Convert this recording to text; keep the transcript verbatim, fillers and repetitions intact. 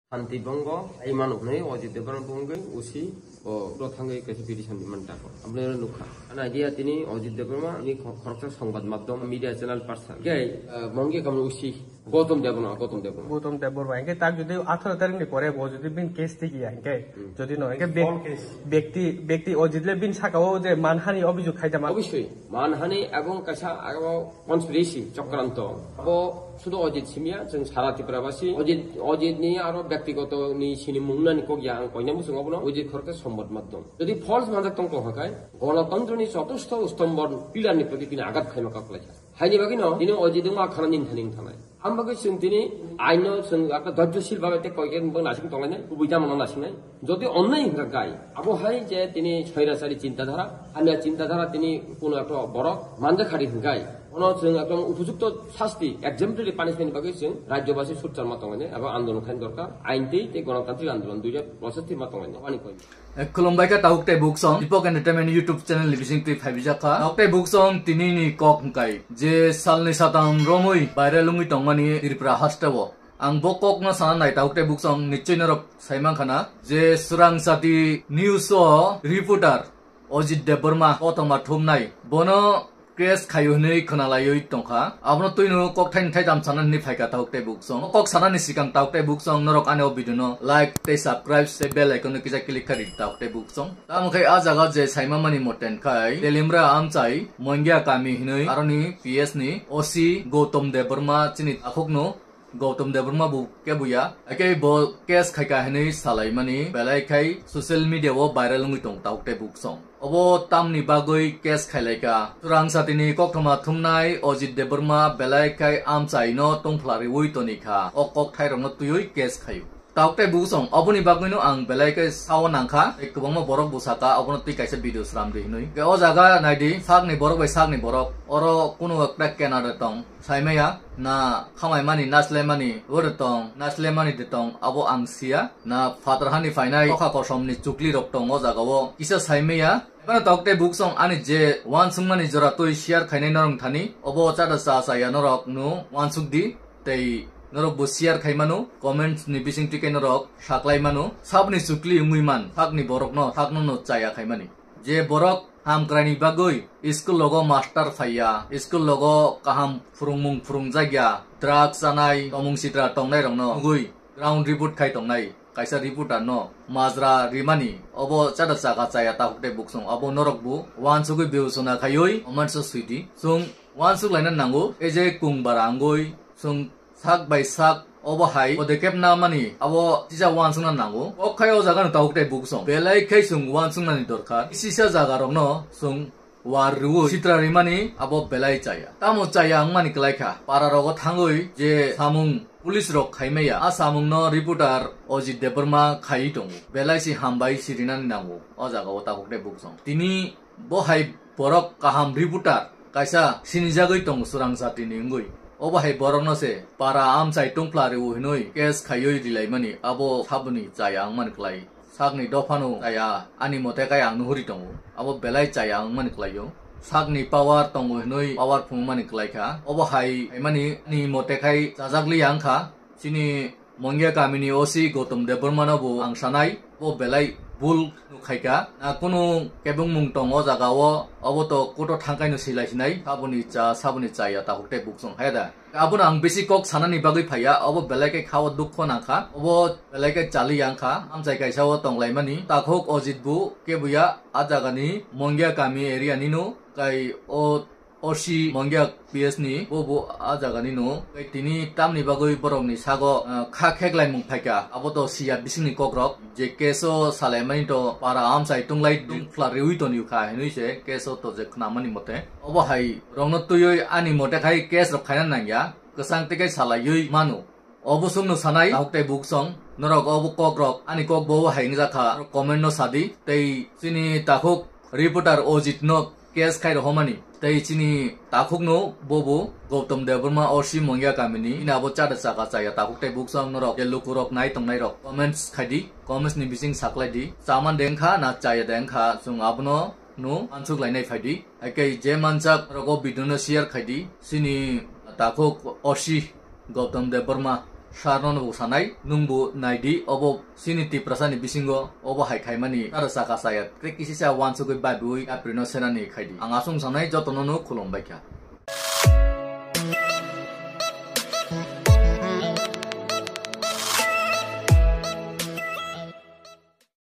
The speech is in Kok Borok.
Santi Bongo, Aiman Uknai, Ojit Debbarma Bongo, Usi, o, Rothangwi kaisa petition ni man tako. Aboni oro nukha. Ana idea tini Ojit Debbarma, ini kho-, khoroksa songbat madhyam, media channel person. Khe, uh, Mongia kamni Usi, Gautam Debbarma, Gautam Debbarma. Gautam Debbarma, hingke tak jodi atharo tarik ni pore bo jodi bin case tikiya, hingke Hmm. jodi no, hingke bek-, All case. bekti, bekti Ojit le bin saka o je manhani obijog khaidama. Obviously, manhani ebong kaisa abo conspiracy, chokranto. Abo sudu Ojit simiya, chwng sara Tripura basi, Ojit, Ojit ni aro bektigoto ni sini mung nani kok ya ang koina muchung abono Ojit khoroksa songbat madhyam. Jodi false manjak tong tong hakai, gonotantroni chotustho stombor pillar ni proti tini agat khaima kok laisa. Haini bagwi no, tini Ojit wngma khana ning thaning thanai. Ang bagwi chwng tini aino chwng aka dojjosil bagwi tei koike bang nasing tonglainai, kubui tamo no nasingnai. Jodi onnai hwnkha kai, abo hai je tini soirasari chinta dhara, hamya chinta dhara tini kuno ekta borok manja khari hwnkha kai. Ono chwng ekdom upojukto sasti, exemplary punishment bagwi chwng rajyobasi sutcharma tonglainai, abo andolon khaini dorkar, ain tei tei gonotantrik andolon duija process twi ma tonglainai, ani koi. Eh, khulumbai kha tabuk tei buksong, Deepak Entertainment YouTube channel ni bising twi phaibijakha. Tabuk tei buksong tini ni kok hwnkha kai, je salni satam romwi viral wngwi tongmani Tripura hasteo. Ang bo kok no sana nai tabuk tei buksong nichoi norok saimankha na, je Swrang Sati News o reporter Ojit Debbarma kothoma thumnai. Bono case khaio hinwi khwnalaiwi tongkha. Abono twino kok thaini thaitham sana hinwi phaikha tabuk tei buksong. O kok sanani sikang tabuk tei buksong norok ani o video no like tei subscribe tei bell icon no kisa click kha ridi tabuk tei buksong. Tamo khe a jaga je saima mani moten khai Telimra amchai Mongia kami hinwi aroni P S ni O C Gautam Debbarma chini takhukno Gautam Debbarma bo kebo ya. Ake bo case khaika hinwi salaimani belai khai social media o viral wngwi tong tabuk tei buksong. Obo tamni bagwi case khailaika? Swrang Satini kokthoma thumnai Ojit Debbarma belai khai amchaino tongphla riwi tonikha. O kok thairokno twiwi case khaio. Tabuk tei buksong, oboni bagwino ang belai khe sao nangkha, tei kwbangma borok bo saka, obono twi kaisa video sram di hinwi. Ke o jaga naidi, sakni borok bai sakni borok, oro kuno ekta kenare tong. Saimaya, na khamaimani, naslaimani, ore tong, naslaimani de tong, abo ang siya, na phatar hani phainai, kokha kosom ni chukli rok tong o jaga o, kisa saimaya. Ebano tabuk tei buksong ani je wansukmani jora twi share khainai norok thani, obo chada cha chaya norok no wansuk di, tei norok bo share khaimano, comments ni bising twi khe norok saklaimano, sabni chukli wngwi man, sakni borok no, sakno no chaya khaimani. Je borok hamkraini bagwi school logo master phaiya, school logo kaham phwrwngmung phwrwngjakya, drugs chanai, tomung sitra tongnairokno nugwi ground report khai tongnai kaisa reporter no majra rimani, obo chada chaka chaya tabuk tei buksong, abo norok bo wansugwi bebosona khaiwi omansa swidi. Chwng wansuk laina nango, ei je kung bara wngwi chwng sak bai sak obo hai podekep namani abo tisa wansukna nango. Kok khai o jaga no tabuk tei buksong. Belai khai chwng wansuknani dorkar. Kisa jaga rokno chwng war rwi sitra rimani abo belai chaya. Tamo chaya wngmani kwlai kha. Para rogo thangwi je samung police rok khaimaya, a samung no reporter Ojit Debbarma khaiwi tongo. Belai si hambai si rinani nango o jaga o tabuk tei buksong. Tini bo hai borok kaham reporter kaisa sinijagwi tongo Swrang Satini wngwi. Obo hai borokno se para amchai tongphla rwo hinwi case khaiwi rilaimani abo saboni chaya wngmani kwlai. Sakni dophano chaya ani mote khe ang nuhuri tongo. Abo belai chaya wngmani kwlaio. Sakni power tongo hinwi power phunukmani kwlai kha. Obo hai phaimani ani mote khai chajakliya wngkha. Chini Mongia kamini O C Gautam Debbarmano bo ang sanai, bo belai bul nukhaika. Na kunu kebengmung tong o jaga o, obo to koto thangkaino silai sinai, saboni cha, saboni chaya tabuk tei buksong hai da. Abono ang bisi kok sanani bagwi phaiya, obo belai khe khao dukho nangkha, obo belai khe chali yangkha, amchai kaisa o tonglaimani. Takhuk Ojit bo keboya a jagani Mongia kami area nino, kai o O C Mongia P S ni bo bo a jagani no. Tei tini tamni bagwi borokni sago, ah, kha kheklaimung phaikha. Abo to siya bisingni kokrok. Je case o salaimani to para amchai tunglai dungphla riwi toniu kha hinwi se case o to je khnamani mote. Obo hai rokno twiwi ani mote khai case rok khaina nangya. Kwchang tei khe salaiwi mano. O bosongno sanai, tabuk tei buksong, norok obo kokrok, ani kok bo hai wngjakha, comment no sadi, tei chini takhuk reporter Ojit no case khai rohormani, tei chini takhukno bobo Gautam Debbarma O C Mongia kamini, ina abo chada chaka chaya takhuk tei buksong norok, je lukurok nai tongnairok, comments khaidi, comments ni bising saklaidi, chaman de wngkha na chaya de wngkha, chwng abono no ansuk lainai phaidi. Haikhe je manjak rogo video no share khaidi, chini takhuk O C Gautam Debbarma Sir no bo sanai, nwng bo nai di, obo chini Tiprasa ni bisingo obo hai khaimani aro saka saya tre kisisa wansugwi baibui April no senani khai di. Ang aswng sanai joto no no khulum bai kha.